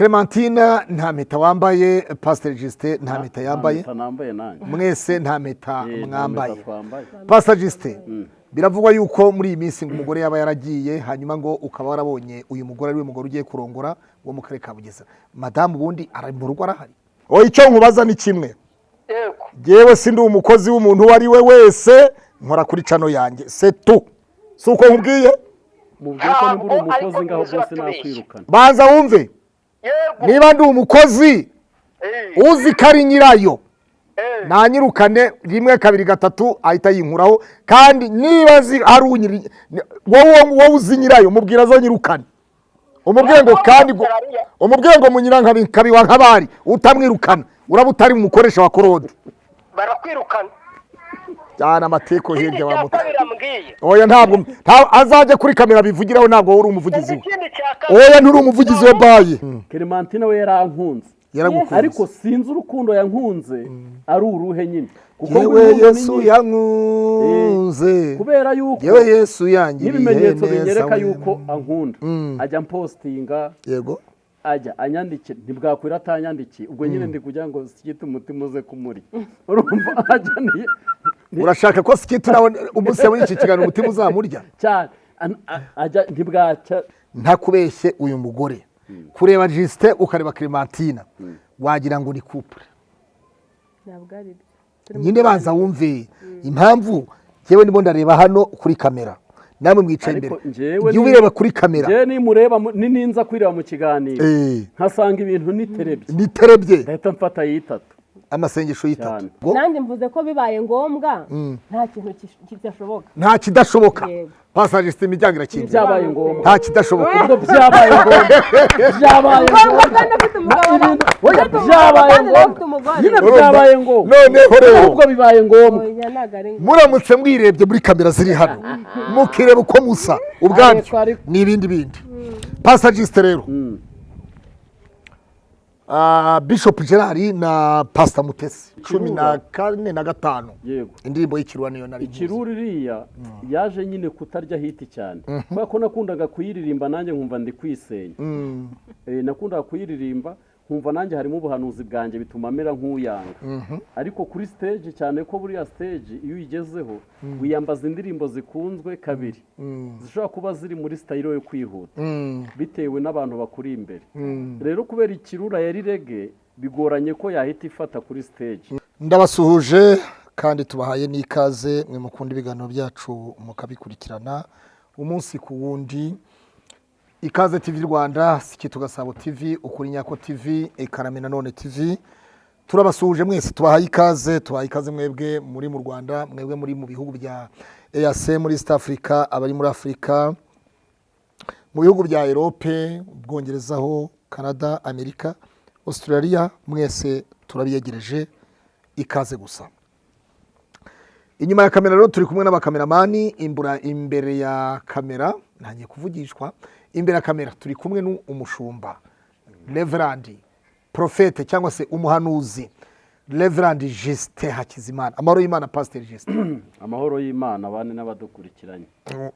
Clementine, nta mpeta wambaye. Pastor Justin, nta mpeta yambaye. Nta mpeta nambaye nanjye. Mwese nta mpeta Nta mwambaye. mpeta twambaye. Pastor Justin, biravugwa yuko muri iyi minsi ngo umugore yaba yaragiye, hanyuma ngo ukaba warabonye uyu mugore ari we mugore ugiye kurongora wo mu karere ka Bugesera. Madamu ubundi ari mu rugo, arahari? Oya, icyo nkubaza ni kimwe. Yego. Yewe, si ndi umukozi w'umuntu uwo ari we wese, nkora kuri channel yanjye, setu. Si uko nkubwiye? Mubwiye ko niba uri Ntabwo, umukozi ariko ngaho bivuze bose batubeshye. nakwirukana. Banza wumve. Yego. Niba ndi umukozi, uzi ko ari nyirayo, nanyirukane. Rimwe, kabiri, gatatu, ahita yinkuraho. Kandi niba azi ari unyiri, wowe uzi nyirayo, mubwira azanyirukane. Umubwiye ngo kandi umubwiye ngo munyirankabi wa nk'abari utamwirukana, uraba utari umukoresha wa Claude. Barakwirukana. Cyane amateko Ikindi hirya wa cya muto. kabiri ambwiye. Oya, ntabwo azajya kuri kamera bivugiraho, ntabwo wowe uri umuvugizi we. Ikindi cya kabiri. Oya, nturi umuvugizi wa bayi. Clementine we yarankunze. Yaragukunze. Ariko sinzi urukundo yankunze ari uruhe nyine, kuko ngo Yewe, inkundo ni Yesu nyinshi. yankunze. Kubera yuko Yewe, Yesu yangiriye n'ibimenyetso neza binyereka we. yuko ankunda, ajya mpostinga, ajya anyandikira, ntibwakwira atanyandikiye. Ubwo nyine ndi kugira ngo sikite umutima uze kumurya, urumva ajya Urashaka ko Sikitu nawe umunsi yabonye iki kiganiro umutima uzamurya? Cyane. Ajya ntibwacya. Ntakubeshye, uyu mugore, kureba Justin ukareba Clementine, wagira ngo ni couple. Ntabwo ari byo. Turi mu Nyine banza wumve impamvu. Njyewe ndimo ndareba hano kuri kamera, namwe mwicaye imbere. Ariko njyewe Jya ubireba kuri kamera. Njyewe nimureba ninza kwireba mu kiganiro, nkasanga ibintu niterebye, Niterebye, ndahita mfata yitatu. Amasengesho y'itatu. Cyane. Nanjye mvuze ko bibaye ngombwa nta kintu kidashoboka. Nta kidashoboka. Yego. Pastor Justin, imiryango irakinguye. Byabaye ngombwa. Nta kidashoboka. Ubwo byabaye ngombwa, byabaye Ngombwa ngombwa. kandi afite umugabo Oya, afite umugabo byabaye kandi nawe afite ngombwa umugore. nyine, byabaye ngombwa. Noneho rero, Ahubwo bibaye ngombwa. Oya, ntabwo ari ngombwa. Muramutse mwirebye muri kamera ziri hano, mukireba uko musa ubwabyo, Ariko, ariko. ni ibindi bindi. Pastor Justin rero, Bishop Gerard na Pastor Mutesi, 14 na 5. Yego. Indirimbo y'Ikirura niyo nari nkuzi. Ikirura iriya yaje nyine kutarya hit cyane, kubera ko nakundaga kuyiririmba nanjye nkumva ndi kwisenya. Nakundaga kuyiririmba nkumva nanjye harimo ubuhanuzi bwanjye, bituma mera nk'uyanga. Ariko kuri stage, cyane ko buriya stage iyo uyigezeho wiyambaza indirimbo zikunzwe, kabiri zishobora kuba ziri muri style yo kwihuta bitewe n'abantu bakuri imbere. Rero kubera Ikirura yari reggae, bigoranye ko yahita ifata kuri stage. Ndabasuhuje kandi tubahaye n'ikaze, mwe mukunda ibiganiro byacu mukabikurikirana umunsi ku wundi. Ikaze TV Rwanda, Sikitu Gasabo TV, Ukuri Nyako TV, Ekarame Nanone TV, turabasuhuje mwese, tubahaye ikaze. Tubahaye ikaze mwebwe muri mu Rwanda, mwebwe muri mu bihugu bya EAC, muri East Africa, abari muri Afurika, mu bihugu bya Europe, Ubwongereza ho, Canada, Amerika, Australia, mwese turabiyegereje ikaze gusa. Inyuma ya kamera rero turi kumwe n'abakameramani. Imbura imbere ya kamera ntangiye kuvugishwa. Imbere ya kamera turi kumwe n'umushumba, Reverend, Prophète cyangwa se umuhanuzi, Reverend Justin Hakizimana. Amahoro y'Imana, Pastor Justin. Amahoro y'Imana abane n'abadukurikiranye.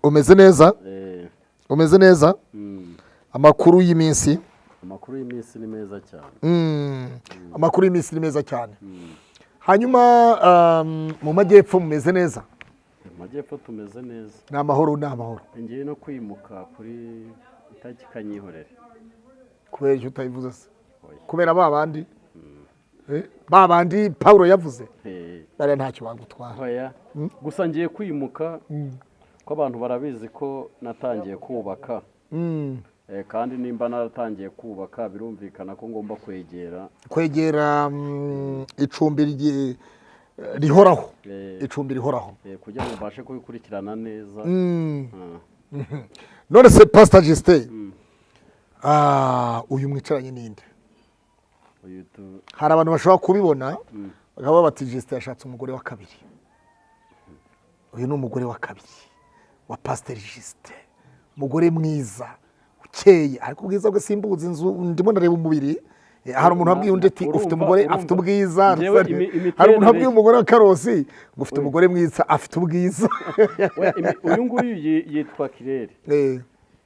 Umeze neza? Umeze neza? Mm. Amakuru y'iminsi? Amakuru y'iminsi ni meza cyane. Amakuru y'iminsi ni meza cyane. Hanyuma mu majyepfo mumeze neza? Mu majyepfo tumeze neza. Ni amahoro, ni amahoro. Ngiye no kwimuka kuri itariki kanyihorere. Kubera icyo utayivuze se? Oya. Kubera ba bandi, ba bandi Paul yavuze? Eh. Bariya ntacyo bagutwara. Oya, gusa ngiye kwimuka ko abantu barabizi ko natangiye kubaka. Kandi nimba naratangiye kubaka, birumvikana ko ngomba kwegera Kwegera icumbi rihoraho. Icumbi rihoraho. Kugira ngo mbashe kubikurikirana neza. None se Pastor Justin, uyu mwicaranye ninde? Uyu tu Hari abantu bashobora kubibona bakaba bati: "Justin yashatse umugore wa kabiri." Uyu ni umugore wa kabiri wa Pastor Justin, umugore mwiza ukeye, ariko ubwiza bwe simbuzi inzu ndimo ndareba umubiri. Hari umuntu wabwiye undi ati: "Ufite umugore afite ubwiza." Njyewe Hari umuntu wabwiye imiterere umugore wa Karosi ngo: "Ufite umugore mwiza afite ubwiza." We, uyu nguyu yitwa Kirere.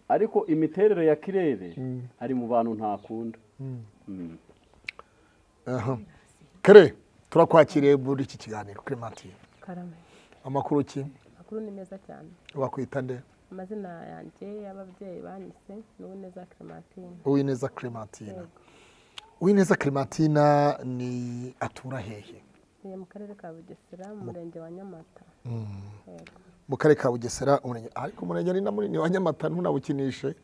Ariko imiterere ya Kirere ari mu bantu ntakunda. Aha. Kere turakwakiriye muri iki kiganiro, Clementine. Karame. Amakuru ki? Amakuru ni meza cyane. Wakwita nde? Amazina yanjye y'ababyeyi banyise ni Uwineza Clementine. Uwineza Clementine. Yego. Uwineza Clementine ni atura hehe? Ni mu karere ka Bugesera, mu murenge wa Nyamata. Yego. Mu karere ka Bugesera, umurenge, ariko umurenge ni na munini wa Nyamata, ntunawukinishe.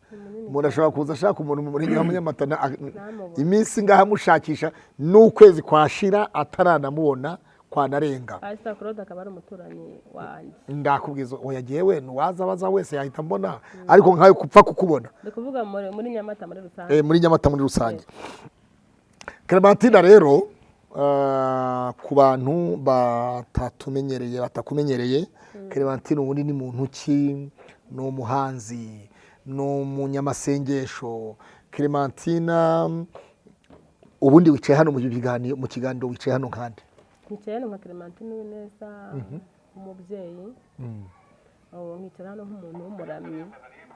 Umuntu ashobora kuza ashaka umuntu mu murenge wa Nyamata Ntamubone. iminsi ngaha amushakisha n'ukwezi kwashira ataranamubona, kwanarenga. Pastor Claude akaba ari umuturanyi wanjye. Ndakubwiza, oya, jyewe nuwaza abaza wese yahita mbona, ariko nkawe kupfa kukubona. Ndi kuvuga muri Nyamata muri rusange. Muri Nyamata muri rusange. Clementine rero, ku bantu batatumenyereye, batakumenyereye, Clementine ubundi ni muntu ki? Ni umuhanzi, ni umunyamasengesho? Clementine ubundi wicaye hano mu biganiro, mu kiganiro wicaye hano nkande? Nkicaye hano nka Clementine Uwineza, umubyeyi. Ubu nkicara hano nk'umuntu w'umuramyi,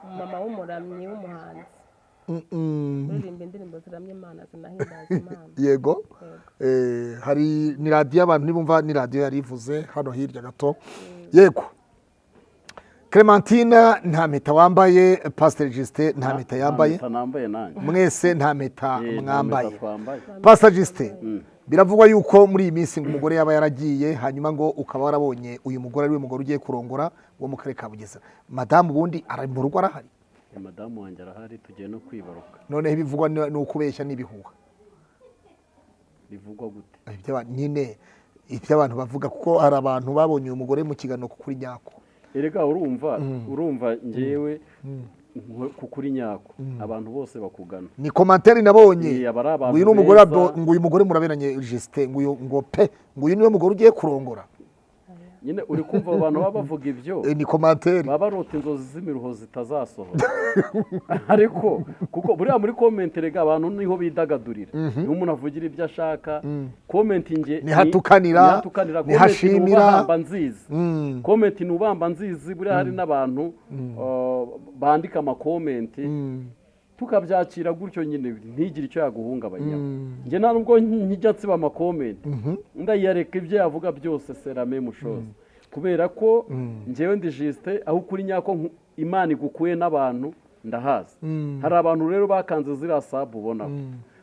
umumama w'umuramyi w'umuhanzi uririmba indirimbo ziramya Imana, zinahimbaza Imana. Yego. Yego. Hari ni radiyo, abantu nibumva ni radiyo yari ivuze hano hirya gato. Yego, Clementine nta mpeta wambaye, Pastor Justin nta mpeta yambaye. Nta mpeta nambaye nanjye. Mwese nta mpeta Eh, nta mwambaye. mpeta twambaye. Pastor Justin, biravugwa yuko muri iyi minsi ngo umugore yaba yaragiye, hanyuma ngo ukaba warabonye uyu mugore ari we mugore ugiye kurongora wo mu karere ka Bugesera. Madamu ubundi ari mu rugo, arahari? Madamu wanjye arahari, tugiye no kwibaruka. Noneho ibivugwa ni ukubeshya n'ibihuha? Bivugwa gute? Nyine ibyo abantu bavuga, kuko hari abantu babonye uyu mugore mu kiganiro kuri nyako. Erega urumva njyewe kuri nyako abantu bose bakugana. Ni commentaire nabonye. Eh, aba ari abantu Ngo uyu ni umugore wa beza. Ngo uyu mugore muraberanye, Justin, ngo uyu ngo pe, ngo uyu niwe mugore ugiye kurongora. Nyine uri kumva abo bantu baba bavuga ibyo, Eh, ni commentaire. baba barota inzozi z'imiruho zitazasohora, ariko kuko buriya muri comment rega abantu niho bidagadurira, niho umuntu avugira ibyo ashaka. Comment nge Niho atukanira, niho atukanira, niho comment ashimira. Nubahamba nzizi, comment nubamba nzizi. Buriya hari n'abantu bandika ama comment, tukabyakira gutyo nyine, ntigire icyo yaguhungabanyaho. Njye nta nubwo nkijya nsiba ama comment, ndayareka, ibyo yavuga byose serame mushoza, kubera ko njyewe ndi Justin aho ukuri nyako Imana igukuye n'abantu ndahazi. Hari abantu rero bakanze ziriya sub ubonaho,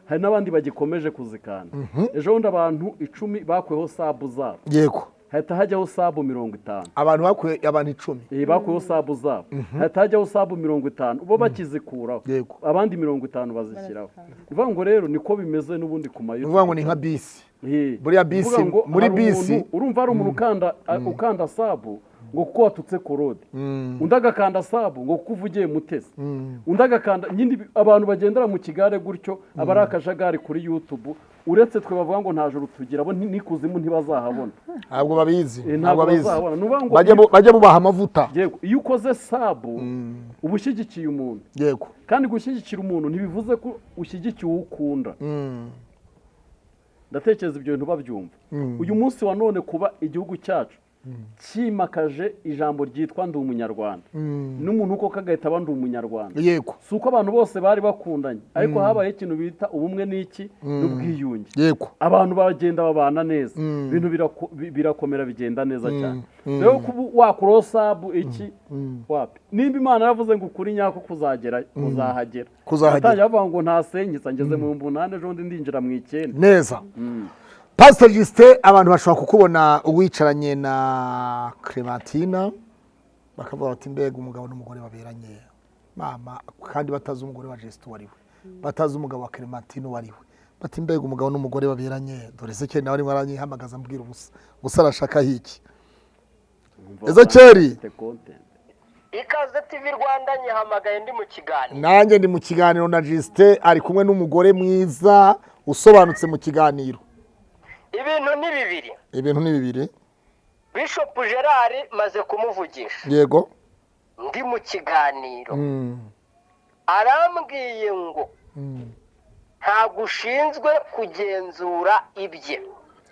hari n'abandi bagikomeje kuzikanda. Ejo bundi abantu 10 bakuyeho sub zabo, hahita hajyaho sub 50. Abantu bakuye, abantu 10? Eh, bakuyeho sub zabo, hahita hajyaho sub 50, bo bakizikuraho, abandi 50 bazishyiraho. Ni ukuvuga ngo rero niko bimeze n'ubundi ku Ni mayo. ukuvuga ngo ni nka bisi. Buriya bisi, Kuvuga ngo muri hari bisi- urumva hari umuntu ukanda sub ngo kuko watutse Claude, undi agakanda sub ngo kuko uvugiye Mutesi, undi agakanda nyine abantu bagendera mu kigare gutyo, aba ari akajagari kuri YouTube. Uretse twe bavuga ngo nta joro tugira, bo n'ikuzimu ntibazahabona. Ntabwo babizi. Eh, Ntabwo ntabwo babizi. bazahabona. Ni ukuvuga ngo Bajye bubaha amavuta. Yego, iyo ukoze sub uba ushyigikiye umuntu, kandi gushyigikira umuntu ntibivuze ko ushyigikiye uwo ukunda. Ndatekereza ibyo bintu babyumva. Uyu munsi wa none kuba igihugu cyacu cyimakaje ijambo ryitwa "Ndi umunyarwanda", n'umuntu koko agahita aba "Ndi umunyarwanda", si uko abantu bose bari bakundanye, ariko habayeho ikintu bita ubumwe n'iki n'ubwiyunge. Abantu baragenda babana neza, ibintu birakomera, bigenda neza cyane. Rero kuba wakuraho sub iki, wapi. Nimba Imana yaravuze ngo ukuri nyako kuzagera, kuzahagera. Kuzahagera. Atangiye bavuga ngo ntasenyitsa, ngeze mu 8000, ejo bundi ndinjira mu 9. Neza. Pastor Justin, abantu bashobora kukubona wicaranye na Clementina bakavuga bati: "Mbega umugabo n'umugore baberanye mama", kandi batazi umugore wa Justin uwo ari we, batazi umugabo wa Clementine uwo ari we, bati: "Mbega umugabo n'umugore baberanye, dore Ezekiyeli nawe arimo aranyihamagaza ambwira ubusa ubusa, arashakaho iki?" Ezekiyeli. Mfite content. Ikaze TV Rwanda, nyihamagaye ndi mu kiganiro. Nanjye ndi mu kiganiro na Justin, ari kumwe n'umugore mwiza usobanutse mu kiganiro. Ibintu ni bibiri. Ibintu ni bibiri. Bishop Gerard maze kumuvugisha ndi mu kiganiro, arambwiye ngo ntabwo ushinzwe kugenzura ibye.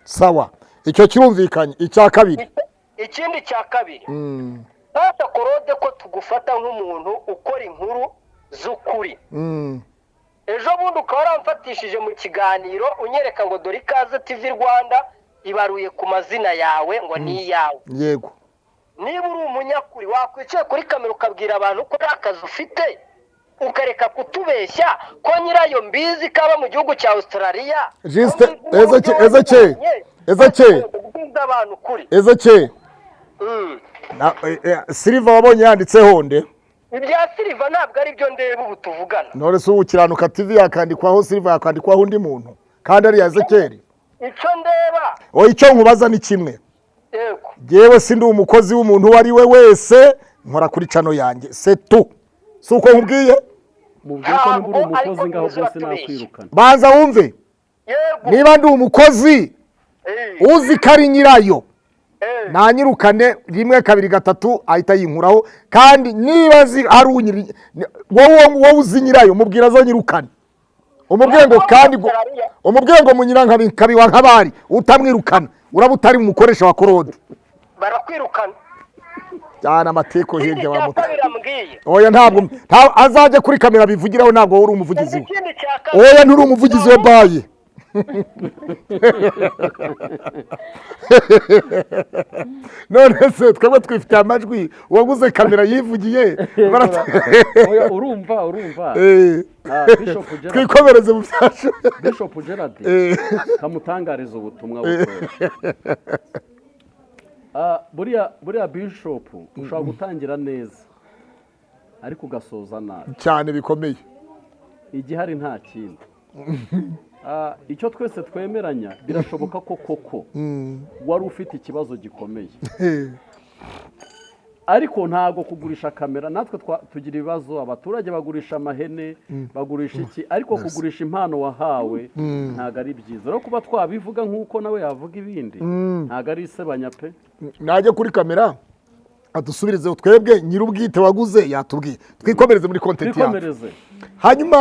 Sawa, icyo kirumvikanye. Icya kabiri? Ikindi cya kabiri, Pastor Claude, ko tugufata nk'umuntu ukora inkuru z'ukuri, Ejo bundi ukaba waramfatishije mu kiganiro unyereka ngo dore Ikaze TV Rwanda ibaruye ku mazina yawe ngo ni iyawe. Yego. Niba uri umunyakuri wakwicaye kuri kamera ukabwira abantu ko nta kazi ufite, ukareka kutubeshya ko nyirayo mbizi kaba mu gihugu cya Australia. Juste Ezeke Ezeke abantu ukuri. Ezeke Silva wabonye yanditseho nde? Ibya Silva ntabwo ari byo ndeba ubu tuvugana. None se Ukiranuka TV yakandikwaho Silva, yakandikwaho undi muntu kandi ari Ezekeri? Icyo ndeba, oya, icyo nkubaza ni kimwe. Yego. Yewe si ndi umukozi w'umuntu uwo ari we wese, nkora kuri channel yanjye, c'est tout. Si uko nkubwiye? Mubwire ko niba uri Ntabwo ariko umukozi ngaho bimeze, bose batubeshye. nakwirukana. Banza wumve. Yego. Niba ndi umukozi, uzi ko ari nyirayo nanyirukane rimwe, kabiri, gatatu, ahita yinkuraho. Kandi niba azi ari unyiri, wowe uzi nyirayo, mubwira azanyirukane, umubwiye ngo kandi umubwiye ngo munyirankabi wa nk'abari utamwirukana uraba utari umukoresha wa Claude. Barakwirukana. Cyane amateko Ikindi hirya wa cya muto. kabiri ambwiye. Oya, ntabwo azajya kuri kamera bivugiraho, ntabwo wowe uri umuvugizi we. Ikindi cya kabiri. Oya, nturi umuvugizi wa baye. None se twebwe twifitiye amajwi, uwaguze kamera yivugiye. Oya, urumva. Bishop Gerard. Twikomereze mu byacu. Bishop Gerard, kamutangariza ubutumwa butoya. Buriya Bishop, ushobora gutangira neza ariko ugasoza nabi. Cyane bikomeye. Igihari nta kindi. Icyo twese twemeranya, birashoboka ko koko wari ufite ikibazo gikomeye, ariko ntabwo kugurisha kamera. Natwe tugira ibibazo, abaturage bagurisha amahene, bagurisha iki, ariko kugurisha impano wahawe ntabwo ari byiza. Rero kuba twabivuga nk'uko nawe yavuga ibindi, ntabwo ari isebanya pe. Najya kuri kamera adusubirize, twebwe nyir'ubwite waguze yatubwiye. Twikomereze muri content yacu. Twikomereze. Hanyuma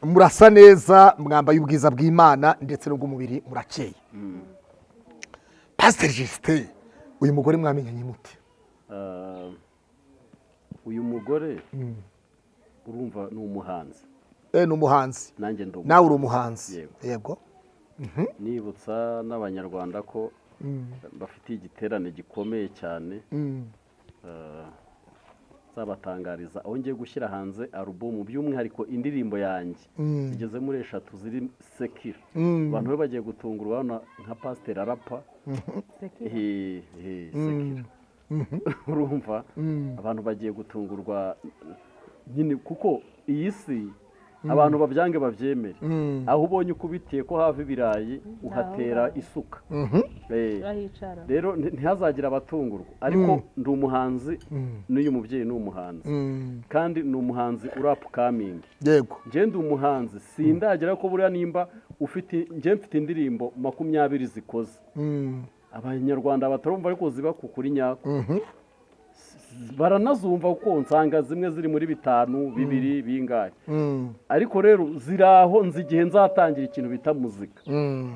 murasa neza, mwambaye ubwiza bw'Imana ndetse n'ubw'umubiri, murakeye. Pasiteri Justin, uyu mugore mwamenyanye mute? Uyu mugore urumva ni umuhanzi. Ni umuhanzi. Nanjye ndi Nawe uri umuhanzi. Yego. Yego. Nibutsa n'Abanyarwanda ko bafitiye igiterane gikomeye cyane. Nzabatangariza aho ngiye gushyira hanze alubumu, by'umwihariko indirimbo yanjye zigeze muri eshatu ziri secular. Abantu be bagiye gutungura urabona nka pasiteri arapa. Secular, urumva abantu bagiye gutungurwa nyine, kuko iyi si abantu babyange babyemere, aho ubonye ukubitiye ko hava ibirayi uhatera isuka. Urahicara. Rero ntihazagire abatungurwa, ariko ndi umuhanzi n'uyu mubyeyi ni umuhanzi, kandi ni umuhanzi uri upcoming. Njye ndi umuhanzi, sindagera ko buriya nimba ufite, njye mfite indirimbo 20 zikoze, Abanyarwanda batarumva ariko ziba ku kuri nyako. Baranazumva kuko nsanga zimwe ziri muri bitanu, bibiri, bingahe. Ariko rero ziri aho, nzi igihe nzatangira ikintu bita muzika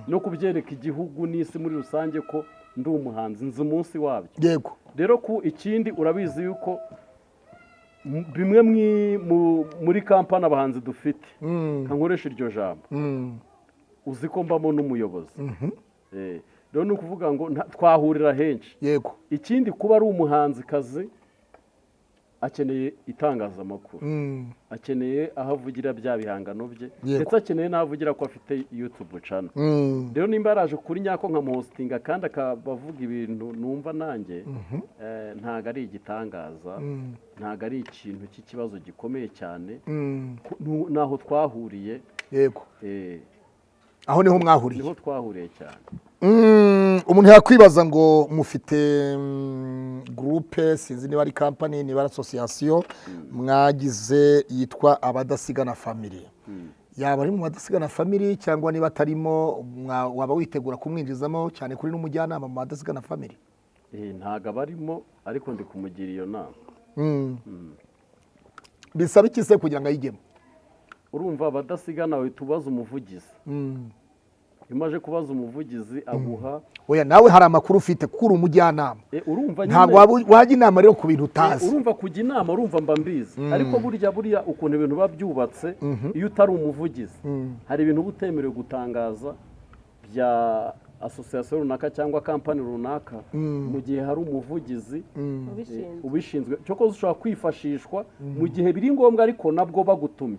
no kubyereka igihugu n'isi muri rusange ko ndi umuhanzi, nzi umunsi wabyo. Rero ku ikindi, urabizi yuko bimwe muri kampani abahanzi dufite, nkoresha iryo jambo, uzi ko mbamo n'umuyobozi. Rero ni ukuvuga ngo twahurira henshi. Ikindi, kuba ari umuhanzikazi, akeneye itangazamakuru, akeneye aho avugira bya bihangano bye, ndetse akeneye n'aho avugira ko afite YouTube channel. Rero nimba yaraje kuri nyako nkamuhostinga kandi akaba avuga ibintu numva nanjye, ntabwo ari igitangaza, ntabwo ari ikintu cy'ikibazo gikomeye cyane. Naho twahuriye. Aho niho mwahuriye. Niho twahuriye cyane. Umuntu yakwibaza ngo mufite groupe, sinzi niba ari kampani, niba ari association mwagize yitwa Abadasigana Family. Yaba ari mu Badasigana Family cyangwa niba atarimo, waba witegura kumwinjizamo cyane kuri n'umujyanama mu Badasigana Family? Ntabwo aba arimo, ariko ndi kumugira iyo nama. Bisaba iki se kugira ngo ayigemo? Urumva Abadasigana uhita ubaza umuvugizi. Iyo umaje kubaza umuvugizi aguha. Oya, nawe hari amakuru ufite kuko uri umujyanama. Urumva nyine. Ntabwo wajya inama rero ku bintu utazi. Urumva, kujya inama, urumva mba mbizi, ariko buriya ukuntu ibintu biba byubatse, iyo utari umuvugizi hari ibintu uba utemerewe gutangaza bya association runaka cyangwa kampani runaka mu gihe hari umuvugizi ubishinzwe. Ubishinzwe. Cyokoze ushobora kwifashishwa mu gihe biri ngombwa, ariko nabwo bagutumye.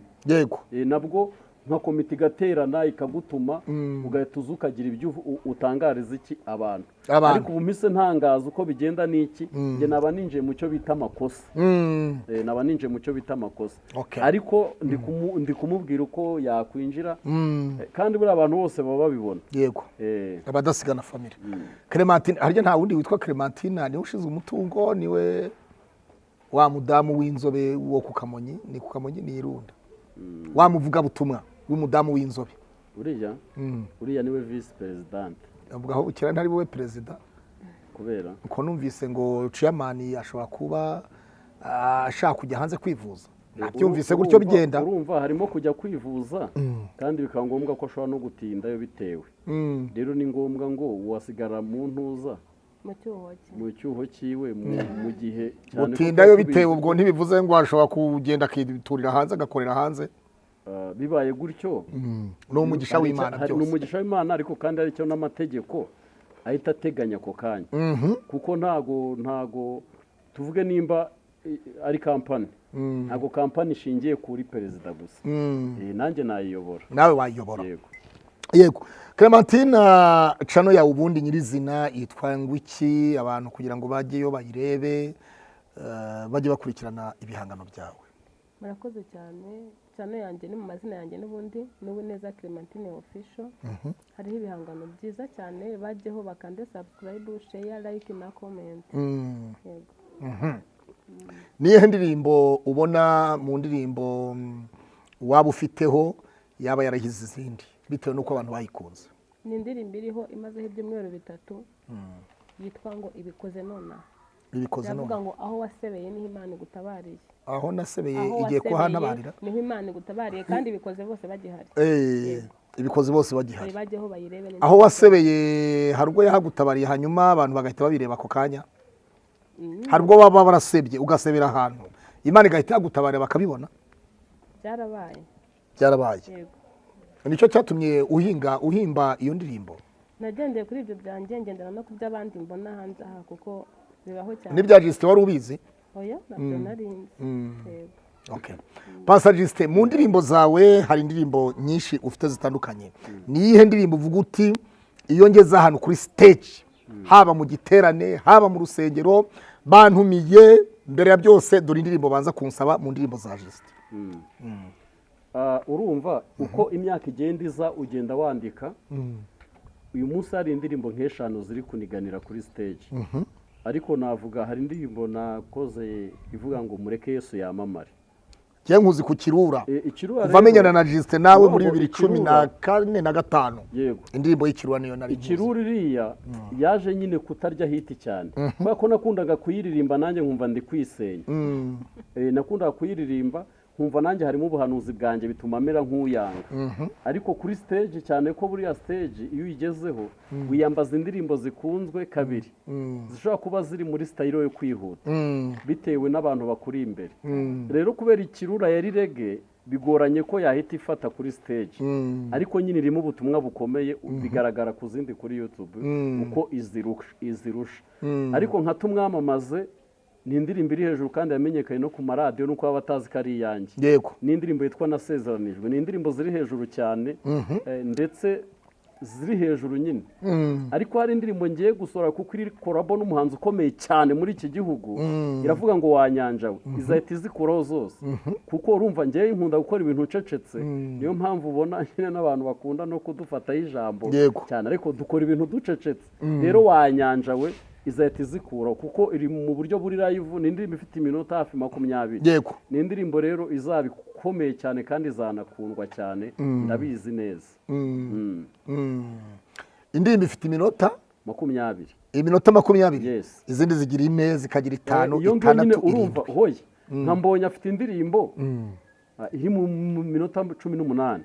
Nabwo nka komite igaterana ikagutuma, ugahita uza ukagira ibyo utangariza iki abantu. Abantu. Ariko ubu mpise ntangaza uko bigenda n'iki, njye naba ninjiye mu cyo bita amakosa. Naba ninjiye mu cyo bita amakosa. Ariko ndi kumubwira uko yakwinjira. Kandi buriya abantu bose baba babibona. Abadasigana family. Clementine, harya nta wundi witwa Clementine niwe ushinzwe umutungo? Niwe wa mudamu w'inzobe wo ku Kamonyi? Ni ku Kamonyi, ni Irunda, wa muvugabutumwa w'umudamu w'inzobe. Uriya niwe vice présidente. Avuga aho bukira ntari wowe perezida. Kubera? Uko numvise ngo chairman ashobora kuba ashaka kujya hanze kwivuza, nabyumvise gutyo bigenda. Urumva harimo kujya kwivuza, kandi bikaba ngombwa ko ashobora no gutindayo bitewe. Rero ni ngombwa ngo wasigara mu ntuza mu cyuho cye. Mu cyuho cyiwe mu gihe cyane ko Gutindayo tuba bitewe tubizi. Ubwo ntibivuze ngo ashobora kugenda akiturira hanze, agakorera hanze. Bibaye gutyo Ni umugisha hari w'Imana ni byose. umugisha w'Imana, ariko kandi hari icyo n'amategeko ahita ateganya ako kanya, kuko ntago tuvuge nimba ari kampani, ntago kampani ishingiye kuri perezida gusa. Nanjye nayiyobora. Nawe wayiyobora. Yego. Yego. Clementine, channel yawe ubundi nyirizina yitwa ngwiki, abantu kugira ngo bajyeyo bayirebe, bajye bakurikirana ibihangano byawe? Murakoze cyane. Channel yanjye ni mu mazina yanjye n'ubundi, n'ubu neza Clementine Official. Hariho ibihangano byiza cyane, bajyeho bakande subscribe, share, like na comment. Yego. Niyihe ndirimbo ubona mu ndirimbo waba ufiteho yaba yarahize izindi bitewe n'uko abantu bayikunze? Ni indirimbo iriho imazeho ibyumweru 3, yitwa ngo "Ibikoze nonaha". Ibikoze Iravuga none. ngo aho wasebeye niho Imana igutabariye. Aho nasebeye Aho igiye wasebeye kuhanabarira. niho Imana igutabariye, kandi ibikoze bose bagihari. Ibikoze bose bagihari. Bajyeho bayirebe neza. Aho wasebeye hari ubwo yahagutabariye, hanyuma abantu bagahita babireba ako kanya. Hari ubwo baba barasebye, ugasebera ahantu, Imana igahita yagutabarira bakabibona. Byarabaye. Byarabaye. Yego. Nicyo cyatumye uhinga uhimba iyo ndirimbo. Nagendeye kuri ibyo byanjye, ngendera no ku by'abandi mbona hanze aha, kuko bibaho cyane. N'ibya Justin wari ubizi? Oya, ntabyo nari nzi. Yego. Okay. Pastor Justin, mu ndirimbo zawe hari indirimbo nyinshi ufite zitandukanye. Ni iyihe ndirimbo uvuga uti iyo ngeze ahantu kuri stage, haba mu giterane, haba mu rusengero, bantumiye, mbere ya byose dore indirimbo banza kunsaba mu ndirimbo za Justin? Urumva uko imyaka igenda iza ugenda wandika. Uyu munsi hari indirimbo nk'eshanu ziri kuniganira kuri stage, ariko navuga hari indirimbo nakoze ivuga ngo "Mureke Yesu yamamare". Njye nkuzi ku Kirura. Ikirura Kuva rero- menyana na Justin nawe muri Urumva bibiri cumi na kane na gatanu. Yego. Indirimbo y'Ikirura niyo nari nkuzi. Ikirura iriya yaje nyine kutarya hit cyane, kubera ko nakundaga kuyiririmba nanjye nkumva ndi kwisenya. Nakundaga kuyiririmba nkumva nanjye harimo ubuhanuzi bwanjye, bituma mera nk'uyanga. Ariko kuri stage, cyane ko buriya stage iyo uyigezeho wiyambaza indirimbo zikunzwe, kabiri zishobora kuba ziri muri style yo kwihuta bitewe n'abantu bakuri imbere. Rero kubera Ikirura yari reggae, bigoranye ko yahita ifata kuri stage, ariko nyine irimo ubutumwa bukomeye, bigaragara ku zindi kuri YouTube uko izirusha. Ariko nka "Tumwamamaze" ni indirimbo iri hejuru kandi yamenyekanye no ku maradiyo, nuko baba batazi ko ari iyanjye. Ni indirimbo yitwa "Nasezeranijwe", ni indirimbo ziri hejuru cyane, ndetse ziri hejuru nyine. Ariko hari indirimbo ngiye gusohora kuko iri collabo n'umuhanzi ukomeye cyane muri iki gihugu, iravuga ngo "Wanyanja we", izahita izikuraho zose, kuko urumva ngewe nkunda gukora ibintu ncecetse. Niyo mpamvu ubona nyine n'abantu bakunda no kudufataho ijambo cyane, ariko dukora ibintu ducecetse. Rero "Wanyanja we" izahita izikuraho kuko iri mu buryo buri live, ni indirimbo ifite iminota hafi 20. Ni indirimbo rero izaba ikomeye cyane kandi izanakundwa cyane, ndabizi neza. Indirimbo ifite iminota 20. Iminota 20? Yes. Izindi zigira 4, zikagira 5, Iyo ngiyo nyine 6, urumva 7. Hoya, nka Mbonye afite indirimbo iri mu minota 18.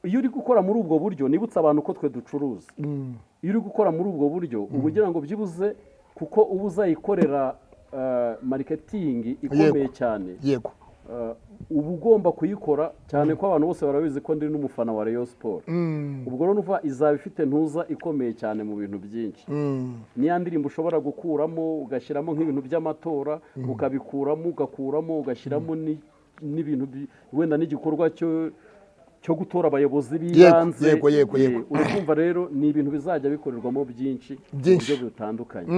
Iyo uri gukora muri ubwo buryo, nibutse abantu ko twe ducuruza, iyo uri gukora muri ubwo buryo uba ugira ngo byibuze, kuko uba uzayikorera marketing ikomeye cyane. Uba ugomba kuyikora cyane, ko abantu bose barabizi ko ndi n'umufana wa Rayon Sport. Ubwo rero nuva izaba ifite ntuza ikomeye cyane mu bintu byinshi. Niya ndirimbo ushobora gukuramo ugashyiramo nk'ibintu by'amatora, ukabikuramo, ugakuramo, ugashyiramo n'ibintu wenda n'igikorwa cyo gutora abayobozi b'ibanze. yego, yego, yego. Uri kumva rero ni ibintu bizajya bikorerwamo byinshi mu Byinshi. buryo butandukanye.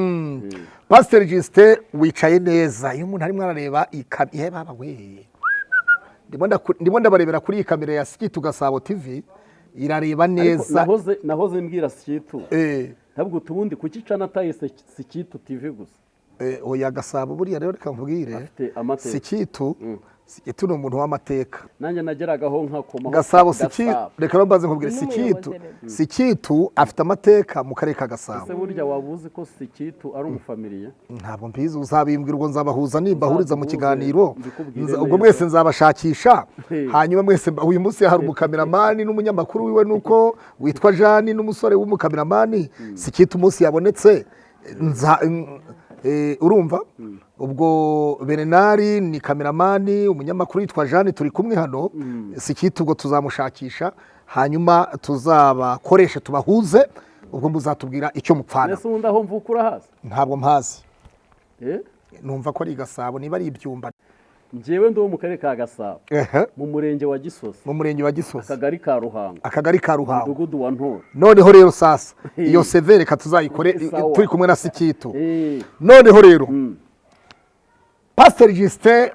Pasiteri Justin, wicaye neza. Iyo umuntu arimo arareba ikamyo, baba we, ndimo ndabarebera kuri iyi kamera ya Sikitu Gasabo TV, irareba Ariko neza. nahoze mbwira Sikitu, ntabwo utubundi kuki cana atayise Sikitu TV gusa? Oya, Gasabo buriya rero reka nkubwire. Afite amateka. Sikitu ni umuntu w'amateka. Nanjye nageragaho nkakomaho. Gasabo Sikitu, reka mbaze nkubwire. N'umuyobozi Sikitu rero. Sikitu afite amateka mu karere ka Gasabo. Ese burya waba uzi ko Sikitu ari umufamiliye? Ntabwo mbizi, uzabimbwira. Ubwo nzabahuza nimbahuriza mu Uzaduhuze, kiganiro. mbikubwire Ubwo neza. mwese nzabashakisha, hanyuma mwese uyu munsi hari umukameramani n'umunyamakuru wiwe, nuko witwa Jani, n'umusore w'umukameramani Sikitu. Umunsi yabonetse urumva ubwo Berenari ni kameramani, umunyamakuru yitwa Jani, turi kumwe hano. Sikitu ubwo tuzamushakisha, hanyuma tuzabakoreshe tubahuze, ubwo muzatubwira icyo mupfana. Mbese ubundi aho mvuka urahazi? Ntabwo mpazi. Eh? Numva ko ari i Gasabo, niba ari ibyumba. Njyewe ndi uwo mu karere ka Gasabo, mu murenge wa Gisozi, Mu murenge wa Gisozi, akagari ka Ruhango, akagari ka Ruhango, umudugudu wa Ntora. Noneho rero sasa iyo seve reka tuzayikore Sawa. turi kumwe na Sikitu. Noneho rero, Pasiteri Justin,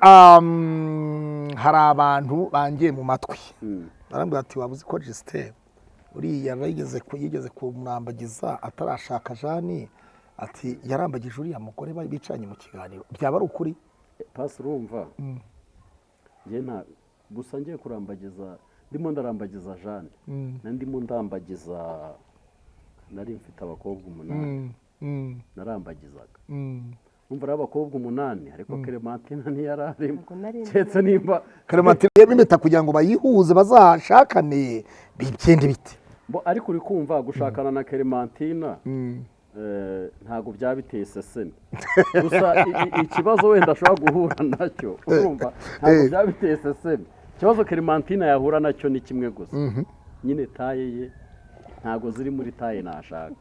hari abantu bangiye mu matwi, barambwira ati: "Waba uzi ko Justin uriya yigeze kumurambagiza atarashaka Jani?" Ati yarambagije uriya mugore bari bicaranye mu kiganiro. Byaba ari ukuri? Pasi, urumva njye nta gusa ngiye kurambagiza, ndimo ndarambagiza Jeanne na ndimo ndambagiza, nari mfite abakobwa 8 narambagizaga. Umva ari abakobwa 8, ariko Clementine ntiyari arimo. Ntabwo nari ndimo. Keretse nimba Clementine impeta kugira ngo bayihuze bazashakane, bigende bite? Bo, ariko uri kumva gushakana na Clementine ntabwo byaba biteye iseseme. Gusa ikibazo wenda ashobora guhura nacyo, urumva ntabwo byaba biteye iseseme. Ikibazo Clementine yahura nacyo ni kimwe gusa nyine, taille ye ntabwo ziri muri taille nashaka,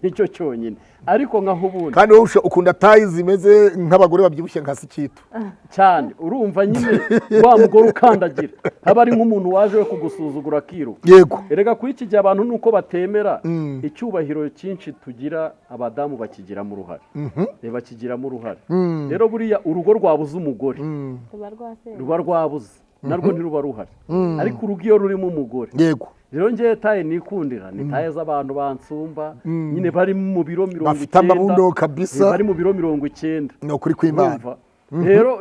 nicyo cyonyine. Ariko nkaho ubundi Kandi wowe ukunda taille zimeze nk'abagore babyibushye nka Sikitu. Cyane. Urumva nyine wa mugore ukandagira, haba ari nk'umuntu waje we kugusuzugura akiruka. Erega kuri iki gihe abantu nuko batemera icyubahiro cyinshi tugira, abadamu bakigiramo uruhare. Bakigiramo uruhare. Rero buriya urugo rwabuze umugore Ruba rwasenyutse. ruba rwabuze, narwo ntiruba ruhari. Ariko urugo iyo rurimo umugore, rero ngewe taille nikundira ni taille z'abantu bansumba nyine, bari mu biro mirongo Bafite icyenda. amabuno kabisa. Bari mu biro 90. Ni ukuri kw'Imana. Urumva?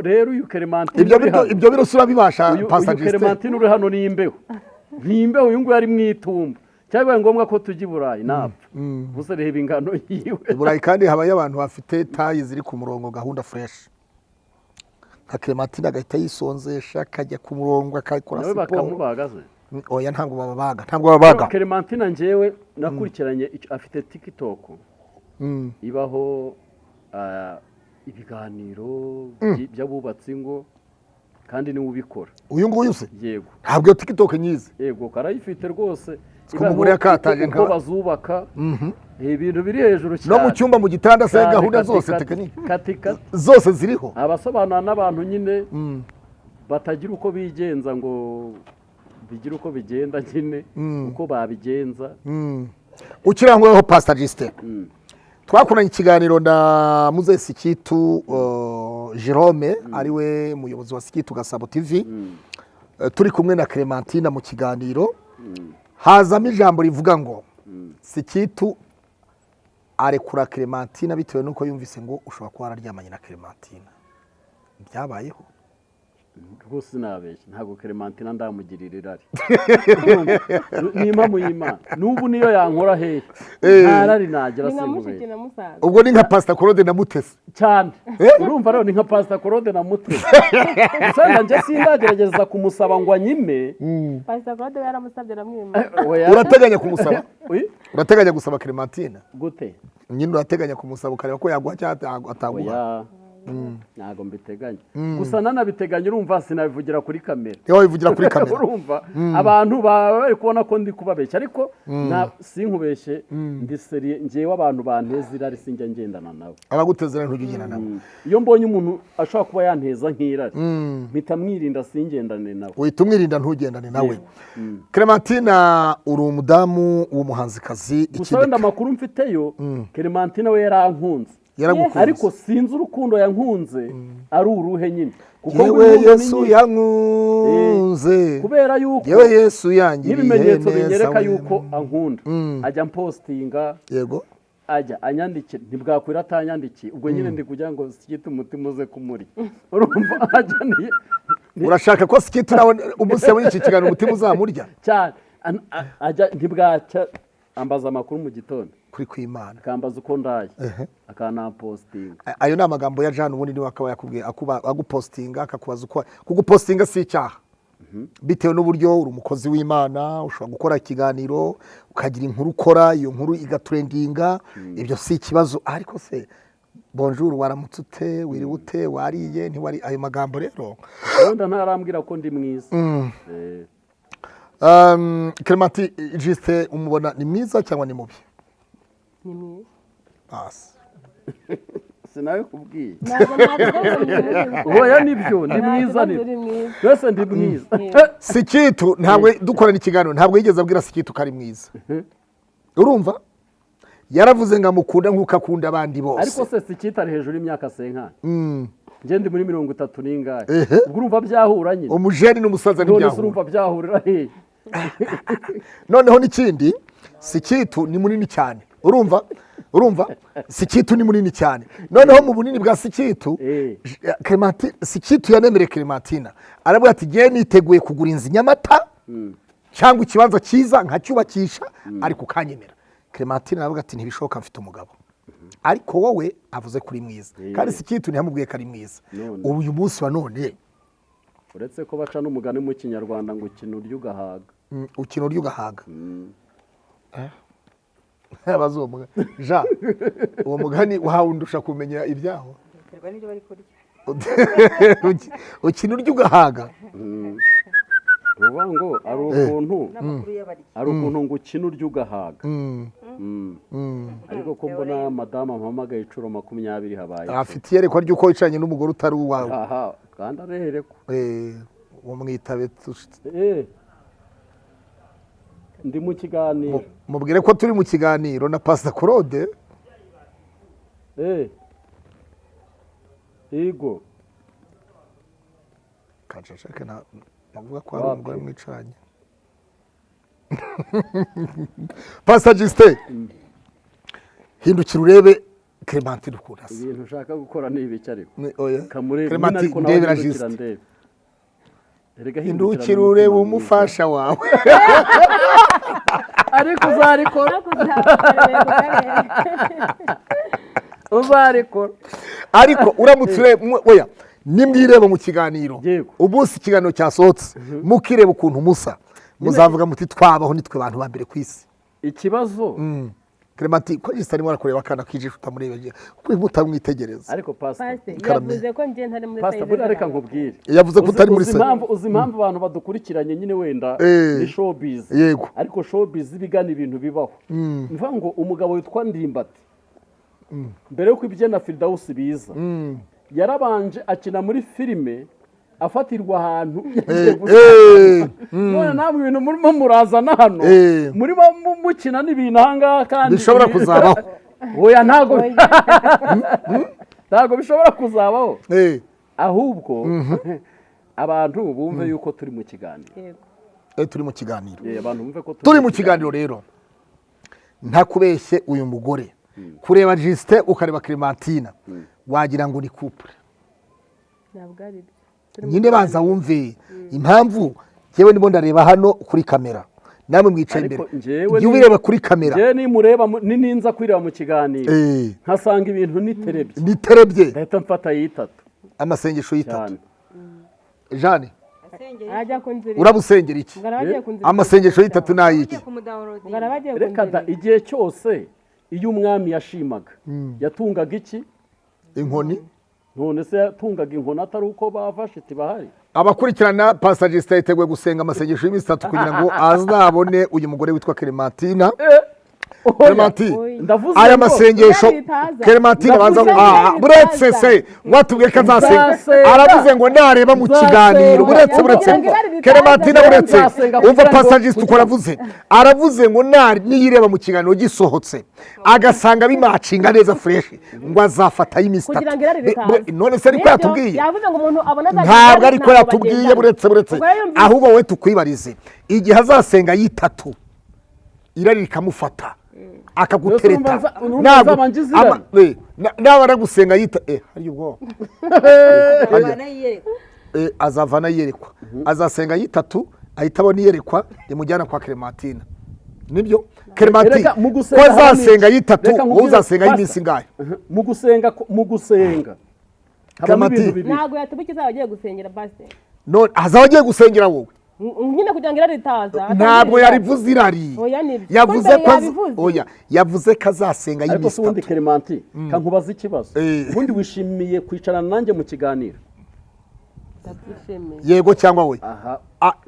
Rero uyu Clementine Ibyo uri biro hano, ibyo biro si urabibasha, uyu Pastor Justin? Clementine uri hano ni imbeho, ni imbeho. Uyu nguyu ari mu itumba, cyangwa bibaye ngombwa ko tujya i Burayi napfa gusa. Reba ingano yiwe. I Burayi kandi habayo abantu bafite taille ziri ku murongo, gahunda fresh, nka Clementine agahita yisonzesha akajya ku murongo akakora Nawe siporo. bakamubaga se? Oya, ntabwo bababaga, ntabwo babaga. Clementine njyewe nakurikiranye afite TikTok ibaho ibiganiro by'abubatsi ingo, kandi niwe ubikora. Uyu nguyu se? Yego. Ntabwo iyo TikTok nyizi. Yego, karayifite rwose. Ko umugore yakataje uko bazubaka ibintu biri hejuru cyane. No mu cyumba, mu gitanda se, Cyane, gahunda kati, zose, kati, technique kati, kati. zose ziriho. Abasobanura n'abantu nyine batagira uko bigenza ngo bigire uko bigenda nyine, uko babigenza. Ukirangwaho, Pastor Justin, twakoranye ikiganiro na Muzehe Sikitu Jerome, ariwe muyobozi wa Sikitu Gasabo TV. Turi kumwe na Clementine mu kiganiro, hazamo ijambo rivuga ngo Sikitu arekura Clementine bitewe n'uko yumvise ngo ushobora kuba wararyamanye na Clementine. Byabayeho? Rwose sinabeshya, ntabwo Clementine ndamugirira irari. Ni impamo y'Imana, n'ubu niyo yankora hehe nta rari nagira. Ni nka mushiki Sinkubeshya. na musaza. Ubwo ni nka Pastor Claude na Mutesi. Cyane. Urumva rero ni nka Pastor Claude na Mutesi, gusa njye sindagerageza kumusaba ngo anyime. Pastor Claude we yaramusabye aramwima. Oya. Urateganya kumusaba? Ui, Urateganya gusaba Clementine? Gute? Nyine urateganya kumusaba ukareba ko yaguha cyangwa ataguha? Oya, ntabwo mbiteganya, gusa nanabiteganya urumva sinabivugira kuri kamera. Niba wabivugira kuri kamera. Urumva abantu baba bari kubona ko ndi kubabeshya, ariko sinkubeshye, ndi sérieux. Ngewe abantu banteza irari sinjya ngendana nabo. Abaguteza ntujya ugenda nabo? Iyo mbonye umuntu ashobora kuba yanteza nk'irari, mpita mwirinda, singendane nawe. Uhita umwirinda ntugendane nawe. Clementine, uri umudamu w'umuhanzikazi. Gusa Ikindi wenda amakuru mfiteyo, Clementine we yarankunze. Yaragukunze. Ariko sinzi urukundo yankunze ari uruhe nyine, kuko ngo Yewe inkundo ni Yesu nyinshi. yankunze. Kubera yuko Yewe Yesu yangiriye n'ibimenyetso neza binyereka we. yuko ankunda, ajya mpostinga, ajya anyandikira, ntibwakwira atanyandikiye. Ubwo nyine ndi kugira ngo sikite umutima uze kumurya, urumva ajya Urashaka ko Sikitu nawe umunsi yabonye iki kiganiro umutima uzamurya? Cyane. Ajya ntibwacya ambaza amakuru mu gitondo. Kuri kw'Imana. Akambaza uko ndaye, akanampostinga. Ayo ni amagambo ya Jean, ubundi niwe akaba yakubwiye agupostinga akakubaza uko. Kugupostinga si icyaha, bitewe n'uburyo uri umukozi w'Imana, ushobora gukora ikiganiro, ukagira inkuru ukora, iyo nkuru igatrendinga, ibyo si ikibazo. Ariko se bonjour, waramutse ute, wiriwe ute, wariye, ntiwari, ayo magambo rero. Wenda ntarambwira ko ndi mwiza. Clementi, Justin umubona ni mwiza cyangwa ni mubi? Ni mwiza. Basi. Sinawe kubwiye. Ntabwo navuga ngo ni mubi. Oya, nibyo, ndi mwiza. Ntabwo Nibyo. uri mwiza. Twese ndi mwiza. Sikitu ntabwo dukorana ikiganiro, ntabwo yigeze abwira Sikitu ko ari mwiza. Urumva yaravuze ngo amukunda nk'uko akunda abandi bose. Ariko se Sikita ari hejuru y'imyaka 50. Njye ndi muri 30 n'ingahe. Ubwo urumva byahura nyine. Umujeni n'umusaza None se ntibyahura. urumva byahurira hehe? Noneho n'ikindi, Sikitu ni munini cyane. Urumva Sikitu ni munini cyane. Noneho mu bunini bwa Sikitu, Clementine, Sikitu yanemereye Clementina, aravuga ati: "Ngewe niteguye kugura inzu i Nyamata cyangwa ikibanza cyiza nkacyubakisha, ariko ukanyemera." Clementine aravuga ati: "Ntibishoboka, mfite umugabo." Ariko wowe avuze kuri mwiza, kandi Sikitu ntiyamubwiye ko ari mwiza. None. Ubu uyu munsi wa none, Uretse ko baca n'umugani mu Kinyarwanda ngo ukina urya ugahaga. Ukina urya ugahaga. Abazi uwo mugani, Jean, uwo mugani wawundusha kumenya ibyaho. Biterwa n'ibyo bari kurya. Ukina urya ugahaga. Ni ukuvuga ngo ari ukuntu N'amakuru y'abarya. ari ukuntu ngo ukina urya ugahaga. Ariko ko mbona madamu ampamagaye inshuro 20, habaye iki? Afite iyerekwa ry'uko wicaranye n'umugore utari uwawe. Aha kandi arerekwa. Umwitabe. Ndi mu kiganiro. Mubwire ko turi mu kiganiro na Pastor Claude. Yego. Kaceceke, navuga ko hari Wapi? umugore mwicaranye. Pastor Justin, hindukira urebe Clementine ukuntu asa. Ibintu ushaka gukora ni ibiki ariko? Oya. Kamurebe nyine. Clementine, Ariko nawe ndebera hindukira Justin. ndebe. Erega hindukira hindukirana urebe umutima mwiza. umufasha wawe. Ariko uzarikora. Uzarikora. Ariko uramutse ureba, oya, nimwireba mu kiganiro, umunsi ikiganiro cyasohotse mukireba ukuntu musa, muzavuga muti: "Twabaho nitwe bantu ba mbere ku isi." Ikibazo Clementine, ko Justin arimo arakureba akana k'ijisho, utamureba kuko mutamwitegereza. Ariko pastor, Pastor Karame. yavuze ko njye ntari muri pastor, size buriya reka z'abantu. nkubwire. Yavuze ko utari muri Uzi size. impamvu abantu badukurikiranye nyine wenda ni showbiz. Ariko showbiz ibigana ibintu bibaho. Mvuga ngo umugabo witwa Ndimbati, mbere yuko ibye na Firdausi biza, yarabanje akina muri filime afatirwa ahantu yagiye gushaka. None namwe ibintu murimo murazana hano, murimo mukina n'ibintu ahangaha kandi Bishobora kuzabaho. Oya, ntabwo bishobora kuzabaho. Ahubwo abantu bumve yuko turi mu kiganiro. Yego. Turi mu kiganiro. Abantu bumve ko Turi mu kiganiro rero, ntakubeshye, uyu mugore, kureba Justin ukareba Clementina, wagira ngo ni couple. Ntabwo ari byo. Nyine banza wumve impamvu yewe ndimo ndareba hano kuri kamera namwe mwicaye imbere jya ubireba kuri kamera. Njyewe nimureba ninza kwireba mu kiganiro nkasanga ibintu niterebye ndahita mfata yitatu, amasengesho y'itatu. Jeanne urabusengera iki? Amasengesho y'itatu n'ayiki? Reka da, igihe cyose iyo umwami yashimaga yatungaga iki? Inkoni. None se yatungaga inkoni atari uko bafashe bahari? Abakurikirana Pastor Justin yiteguye gusenga amasengesho y'iminsi itatu kugira ngo azabone uyu mugore witwa Clementina. Clementine, aya masengesho Clementine banza buretse se watubwiye ko azasenga, aravuze ngo nareba mu kiganiro buretse Clementine buretse umva Pastor Justin uko aravuze, aravuze ngo niyireba mu kiganiro gisohotse agasanga bimacinga neza fresh ngo azafata y'iminsi itatu. None se ariko yatubwiye? Ntabwo ariko yatubwiye, buretse ahubwo wowe tukwibarize igihe azasenga yitatu irari rikamufata akagutereta, nabara gusenga yita hari ubwo azavana yerekwa, azasenga yitatu ahita abona iyerekwa rimujyana kwa Clementine. Nibyo Clementine ko azasenga yitatu, wowe uzasenga y'iminsi ingahe? Mu gusenga Clementine ntabwo yatubukiza abagiye gusengera pastor. None azaba agiye gusengera wowe nyine kugira ngo irari ritaza. Ntabwo yarivuze irari, yavuze ko oya, yavuze ko azasenga y'iminsi itatu. Ariko ubundi Clementine kankubaza ikibazo, ubundi wishimiye kwicarana nanjye mu kiganiro? Yego cyangwa we?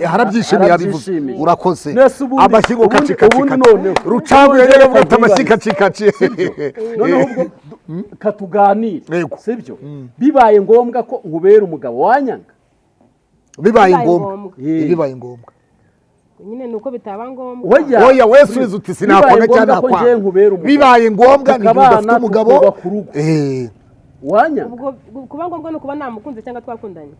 Harabyishimiye, yabivuze. Urakoze. Amashyi ngo kaci kaci rucaguye rero avuga ati amashyi kaci kaci. Noneho ubwo katuganire, sibyo? Bibaye ngombwa ko nkubera umugabo wanyanga? Bibaye ngombwa, bibaye ngombwa nyine nuko bitaba ngombwa. Oya wesubiza uti sinakwanga cyangwa nakwanga. Bibaye ngombwa ni udafite umugabo wanya. Ubwo kuba ngombwa no kuba namukunze cyangwa twakundanye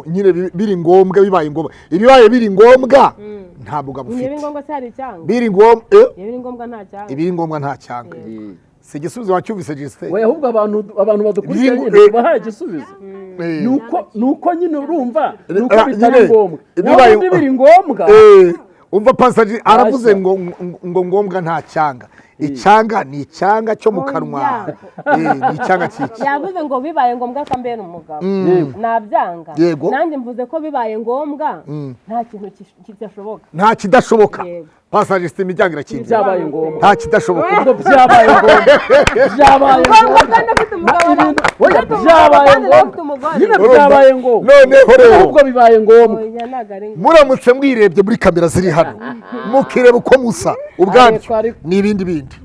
nyine biri ngombwa, bibaye ngombwa. Ibibaye biri ngombwa nta mugabo ufite. Biri ngombwa se hari icyanga? Biri ngombwa, biri ngombwa nta cyanga. Ibiri ngombwa nta cyanga. Si igisubizo wacyumvise Justin? Oya, ahubwo abantu badukurikiye nyine bahaye igisubizo. Nuko nyine urumva nuko bitari ngombwa. Bibaye biri ngombwa. Umva Pastor aravuze ngo ngombwa nta cyanga. Icyanga ni icyanga cyo mu kanwa. Ni icyanga cyiki. Yavuze ngo bibaye ngombwa kambera umugabo. Nabyanga. Nanjye mvuze ko bibaye ngombwa nta kintu kidashoboka. Nta kidashoboka. Pastor Justin imiryango irakinze. Byabaye ngombwa. Nta kidashoboka. Ubwo byabaye ngombwa. Byabaye ngombwa. Oya byabaye ngombwa. Nyine byabaye ngombwa. Noneho rero ubwo bibaye ngombwa. Muramutse mwirebye muri kamera ziri hano mukireba uko musa ubwabyo n'ibindi bindi.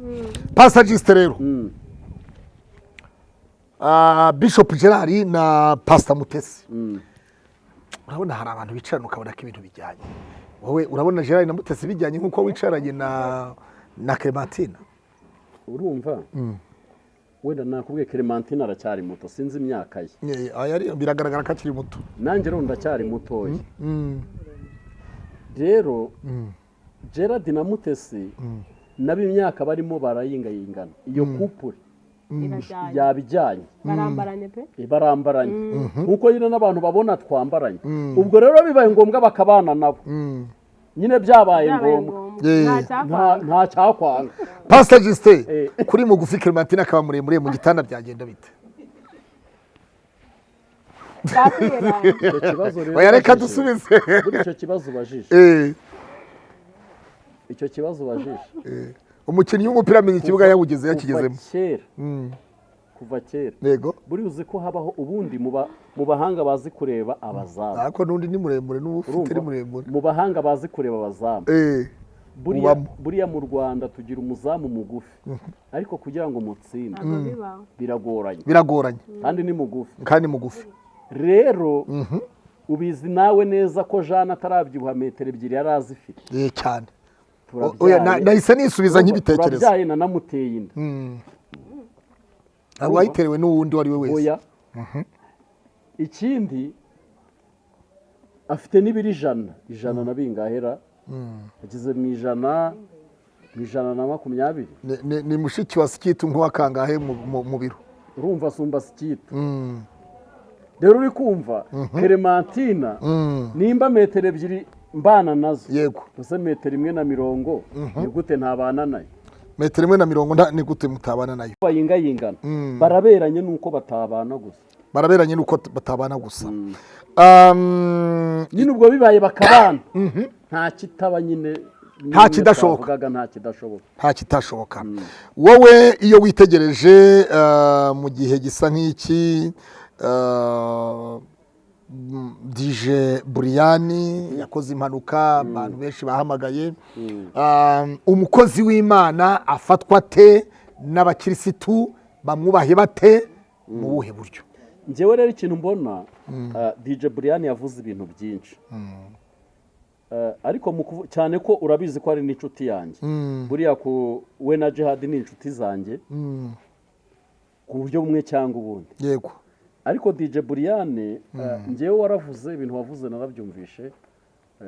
Pastor Justin rero Bishop Gerard na Pastor Mutesi, urabona hari abantu bicarana ukabona ko ibintu bijyanye. Wowe urabona Gerard na Mutesi bijyanye nkuko wicaranye na Clementine? Urumva wenda nakubwiye Clementine aracyari muto, sinzi imyaka ye. Biragaragara ko akiri muto. Nanjye rero ndacyari mutoya. Rero Gerard na Mutesi nabo imyaka barimo barayingayingana, iyo couple yabijyanye, barambaranye pe, barambaranye nkuko nyine n'abantu babona twambaranye. Ubwo rero bibaye ngombwa bakabana nabo nyine byabaye ngombwa nta cyakwanga. Pastor Justin kuri mugufi Clementine akaba muremure mu gitanda byagenda bite? Oya reka dusubize kuri icyo kibazo ubajije. Icyo kibazo ubajije, umukinnyi w'umupira amenya ikibuga yawugeze yakigezemo kuva kera. Yego, buri uzi ko habaho ubundi mu bahanga bazi kureba abazamu. Ariko n'undi ni muremure n'ufite ni muremure. Mu bahanga bazi kureba abazamu. Buriya mu Rwanda tugira umuzamu mugufi, ariko kugira ngo mutsinde biragoranye. Biragoranye kandi ni mugufi. Kandi mugufi. Rero ubizi nawe neza ko Jeanne atarabyibuha metero 2 yari azifite. Cyane. Oya nahise nisubiza nk'ibitekerezo. Turabyaye nanamuteye inda. Ntabwo wayiterewe n'uwundi uwo ari we wese. Oya. Ikindi afite n'ibiri 100 na bingahera, ageze mu 120. Ni mushiki wa Sikitu nk'uwa kangahe mu biro? Urumva asumba Sikitu. Rero uri kumva Clementina, nimba metero 2 mbana nazo, yego, gusa metero 1.20 ni gute ntabana nayo? Metero 1.20 ni gute mutabana nayo? Bayingayingana, baraberanye nuko batabana gusa. Baraberanye nuko batabana gusa. Nyine ubwo bibaye bakabana, nta kitaba nyine, nta kidashoboka. Nta kidashoboka. Nta kitashoboka. Wowe iyo witegereje mu gihe gisa nk'iki, DJ Buriyani yakoze impanuka, abantu benshi bahamagaye, umukozi w'Imana afatwa ate n'abakirisitu, bamwubahe bate, mu buhe buryo? Njyewe rero ikintu mbona, DJ Buriyani yavuze ibintu byinshi, ariko cyane ko urabizi ko ari n'inshuti yanjye, buriya ku we na Jihad ni inshuti zanjye ku buryo bumwe cyangwa ubundi. Yego. Ariko DJ Buriyani, njyewe waravuze ibintu wavuze narabyumvishe,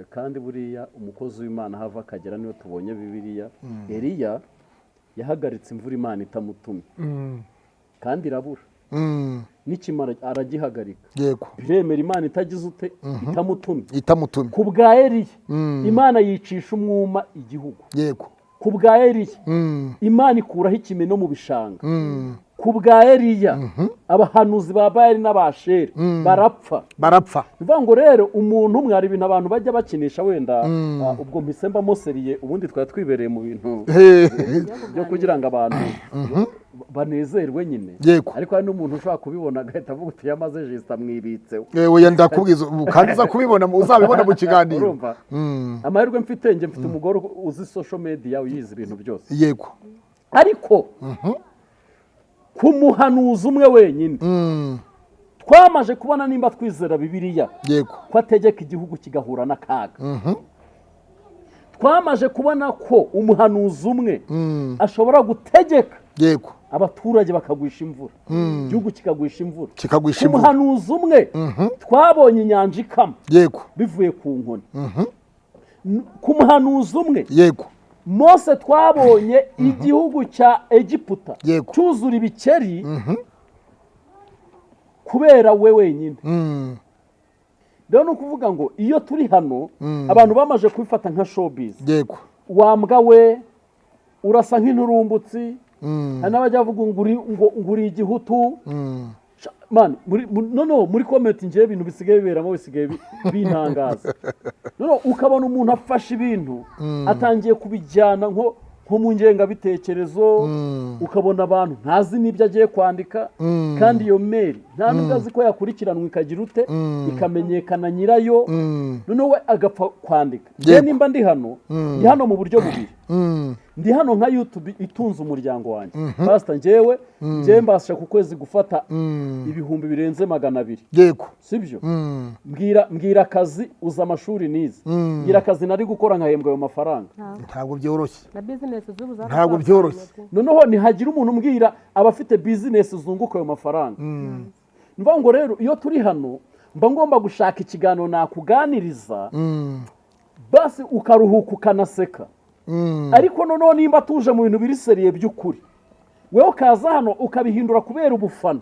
kandi buriya umukozi w'Imana hava akagera, niyo tubonye Bibiliya, Eliya yahagaritse imvura Imana itamutumye, kandi irabura, nikimara aragihagarika. Yego. Biremera Imana itagize ute, itamutumye. Itamutumye. Ku bwa Eliya Imana yicisha umwuma igihugu. Yego. Ku bwa Eliya Imana ikuraho ikime no mu bishanga. Ku bwa Eliya abahanuzi ba Bayali n'Abasheri barapfa. Barapfa. Bivuga ngo rero umuntu umwe, hari ibintu abantu bajya bakinisha wenda, ubwo mpise mbamoseriye, ubundi twari twibereye mu bintu byo kugira ngo abantu banezerwe nyine. Yego. Ariko hari n'umuntu ushobora kubibona agahita avuga uti yamaze jisita mwibitseho. Oya, ndakubwiza kandi uza kubibona, uzabibona mu kiganiro. Urumva amahirwe mfite, njye mfite umugore uzi social media, uyizi ibintu byose. Yego. Ariko ku muhanuzi umwe wenyine twamaje kubona, nimba twizera Bibiliya, yego, ko ategeka igihugu kigahura n'akaga. Twamaje kubona ko umuhanuzi umwe ashobora gutegeka, yego, abaturage bakagwisha imvura, igihugu kikagwisha imvura, kikagwisha imvura. Umuhanuzi umwe twabonye inyanja ikama, yego, bivuye ku nkoni. Ku muhanuzi umwe, yego, Mose twabonye igihugu cya Egiputa cyuzura ibikeri kubera we wenyine. Rero ni ukuvuga ngo iyo turi hano abantu bamaze kubifata nka showbiz. Yego. Wambwa we urasa nk'inturumbutsi, hari n'abajya bavuga ngo uri igihutu. Man, no muri comment ngiye ibintu bisigaye biberamo bisigaye bintangaza. No ukabona umuntu afashe ibintu atangiye kubijyana nko mu ngengabitekerezo, ukabona abantu ntazi n'ibyo agiye kwandika, kandi iyo mail nta nubwo azi ko yakurikiranwa ikagira ute, ikamenyekana nyirayo, noneho we agapfa kwandika. Njye nimba ndi hano, ndi hano mu buryo bubiri. Ndi hano nka YouTube itunze umuryango wanjye. Pastor, njyewe mbasha ku kwezi gufata ibihumbi birenze 200. Yego. Sibyo? Mbwira akazi uza amashuri nize. Mbwira akazi nari gukora nkahembwa ayo mafaranga. Ntabwo byoroshye. Na business zubu za ntabwo byoroshye. Noneho nihagira umuntu mbwira abafite business zunguka ayo mafaranga. Mva ngo rero iyo turi hano mba ngomba gushaka ikiganiro nakuganiriza, basi ukaruhuka ukanaseka. Ariko noneho nimba tuje mu bintu biri seriye by'ukuri, wewe ukaza hano ukabihindura kubera ubufana,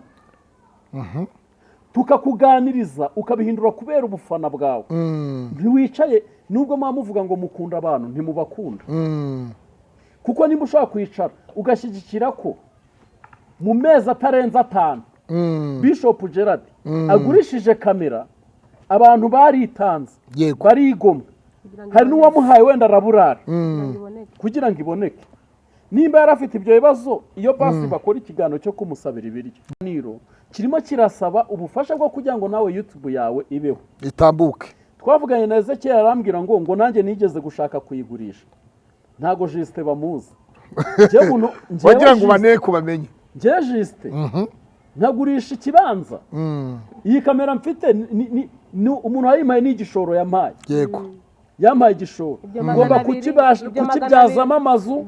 tukakuganiriza ukabihindura kubera ubufana bwawe. Ntiwicaye, nubwo muba muvuga ngo mukunda abantu, ntimubakunda. Kuko nimba ushobora kwicara ugashyigikira ko mu mezi atarenze 5 Bishop Gerard agurishije kamera, abantu baritanze, barigomwa, hari n'uwamuhaye wenda araburara kugira ngo iboneke. Nimba yarafite ibyo bibazo, iyo basi bakora ikiganiro cyo kumusabira ibiryo, niro kirimo kirasaba ubufasha bwo kugira ngo nawe YouTube yawe ibeho, itambuke. Twavuganye na Ezekiel arambwira ngo nanjye nigeze gushaka kuyigurisha, ntago Justin bamuzi. Wagira ngo baneko bamenye njye Justin nkagurisha ikibanza. Iyi kamera mfite ni umuntu wayimpaye n'igishoro yampaye. Yego. Yampaye igishoro ngomba kukibyazamo amazu,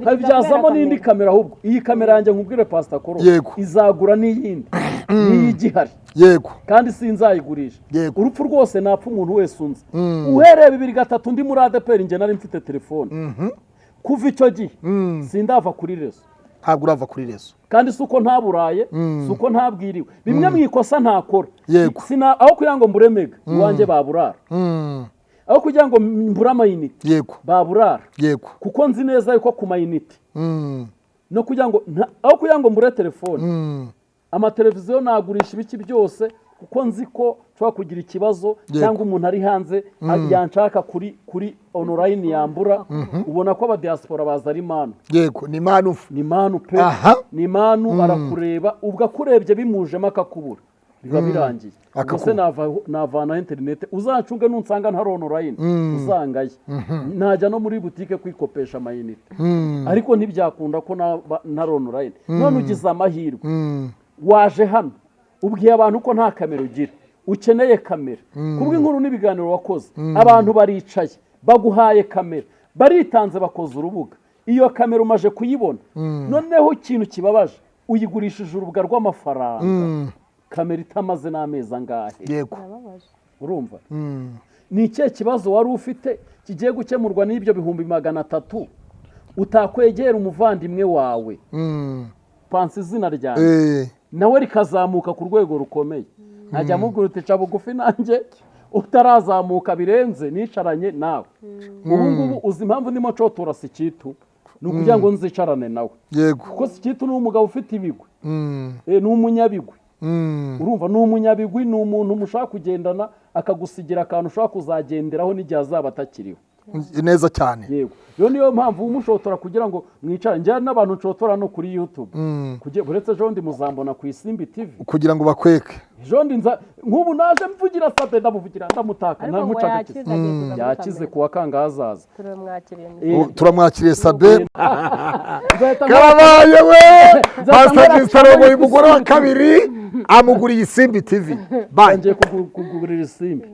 nkabibyazamo n'indi kamera. Ahubwo iyi kamera yanjye nkubwire Pastor Koro izagura n'iyindi n'iyigihari. Yego. Kandi sinzayigurisha. Urupfu rwose napfa umuntu wese unzi. Uhereye 2003 ndi muri ADPR njye nari mfite telefone. Kuva icyo gihe sindava kuri rezo. Ntabwo urava kuri réseau. Kandi si uko ntaburaye, si uko ntabwiriwe. Bimwe mu ikosa ntakora, Yego. Aho kugira ngo mbure mega iwanjye baburara, aho kugira ngo mbure amayinite baburara, kuko nzi neza yuko ku mayinite no kugira ngo aho kugira ngo mbure telefone, amateleviziyo nagurisha, ibiki byose, kuko nzi ko nshobora kugira ikibazo cyangwa umuntu ari hanze yanshaka kuri online yambura. Ubona ko abadiaspora baza ari manu. Yego, ni manu. Ni manu pe. Ni manu, arakureba, ubwo akurebye bimujemo akakubura, biba birangiye. Ubwo se Akakubura. Navanaho interineti? Uzacunge, nunsanga ntari online uzangaye, najya no muri butike kwikopesha amayinite, ariko ntibyakunda ko naba ntari online. None ugize amahirwe, waje hano, ubwiye abantu ko nta kamera ugira, ukeneye kamera kubw'inkuru n'ibiganiro wakoze. Abantu baricaye, baguhaye kamera, baritanze, bakoze urubuga. Iyo kamera umaje kuyibona, noneho ikintu kibabaje, uyigurishije urubuga rw'amafaranga, kamera itamaze n'amezi angahe. Birababaje. Urumva, ni ikihe kibazo wari ufite kigiye gukemurwa n'ibyo 300,000 utakwegera umuvandimwe wawe, pansi izina ryanjye nawe rikazamuka ku rwego rukomeye, nkajya mubwira uti ca bugufi, nanjye utarazamuka birenze nicaranye nawe. Ubu ngubu uzi impamvu ndimo nshotora Sikitu? Ni ukugira ngo nzicarane nawe, kuko Sikitu ni umugabo ufite ibigwi. Ni umunyabigwi. Urumva, ni umunyabigwi, ni umuntu mushaka kugendana akagusigira akantu ushobora kuzagenderaho n'igihe azaba atakiriho. Neza cyane. Yego, rero niyo mpamvu umushotora kugira ngo mwicare. Njyana n'abantu nshotora no kuri YouTube. Uretse ejo bundi muzambona ku Isimbi TV. Kugira ngo bakweke. Ejo bundi nza nk'ubu naje mvugira Sabe, ndamuvugira, ndamutaka, Ariko ngo ndamuca. yakize, agiye kuza muri Yakize. kamera. Kuwa kangahe azaza? Turamwakiriye. Turamwakiriye Sabe. Nzahita Karabaye we! Nzahita Pastor nkora Justin arongoye kuri umugore wa Isimbi TV. kabiri, amuguriye Isimbi TV. Bye. Ngiye kugurira Isimbi.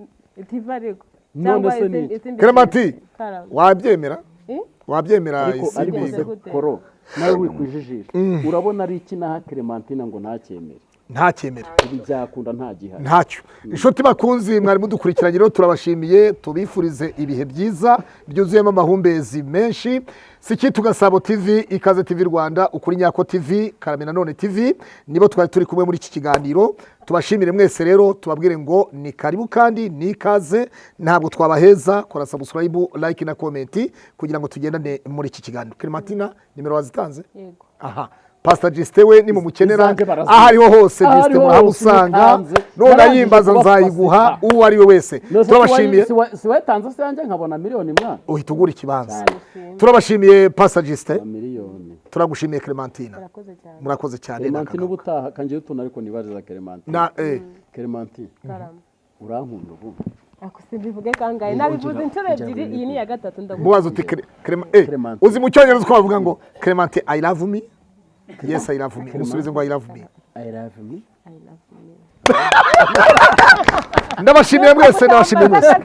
TV ariko None cyangwa se ni iki? Isimbi Clementi, Karame. wabyemera? Eh? Wabyemera? Ariko Isimbi? Se Gute? Koro, nawe wikwijijisha, urabona ari iki naha Clementine ngo ntacyemere? Ntacyemera. Ibi byakunda, nta gihari. Ntacyo. Inshuti bakunzi mwari mudukurikiranye rero, turabashimiye, tubifurize ibihe byiza byuzuyemo amahumbezi menshi. Sikitu Gasabo TV, Ikaze TV Rwanda, Ukuri Nyako TV, Karame Nanone TV, nibo twari turi kumwe muri iki kiganiro. Tubashimire mwese rero, tubabwire ngo ni karibu kandi ni ikaze, ntabwo twabaheza. Kora subscribe, like na comment kugira ngo tugendane muri iki kiganiro. Clementina, nimero wazitanze? Yego. Aha Pastor Justin we nimumukenera, Izanjye barazizi. aho ariho hose Aho Justin ariho hose murahamusanga. mutanze. None Narangije ayimbaza kuba nzayiguha pastor. uwo ari we wese. None se Turabashimiye. Si wayitanze se yanjye nkabona miliyoni mwana? Uhita ugura ikibanza. Turabashimiye, Pastor Justin. Miliyoni. Turagushimiye, Clementina. Murakoze cyane. Murakoze cyane. Clementine, Nakagaruka. ubutaha kangewe utuntu, ariko nibariza Clementine. Na Clementine, Karame. urankunda ubu? Ako simbivuge kangahe? Nabivuze inshuro ebyiri, iyi ni iya gatatu, ndaguha. Mubaza uti Clementine. Uzi mu cyongereza uko bavuga ngo Clementine I love me? Yes, I love me. Musubize ngo I love me. I love me. I love you. Ndabashimiye mwese, ndabashimiye mwese.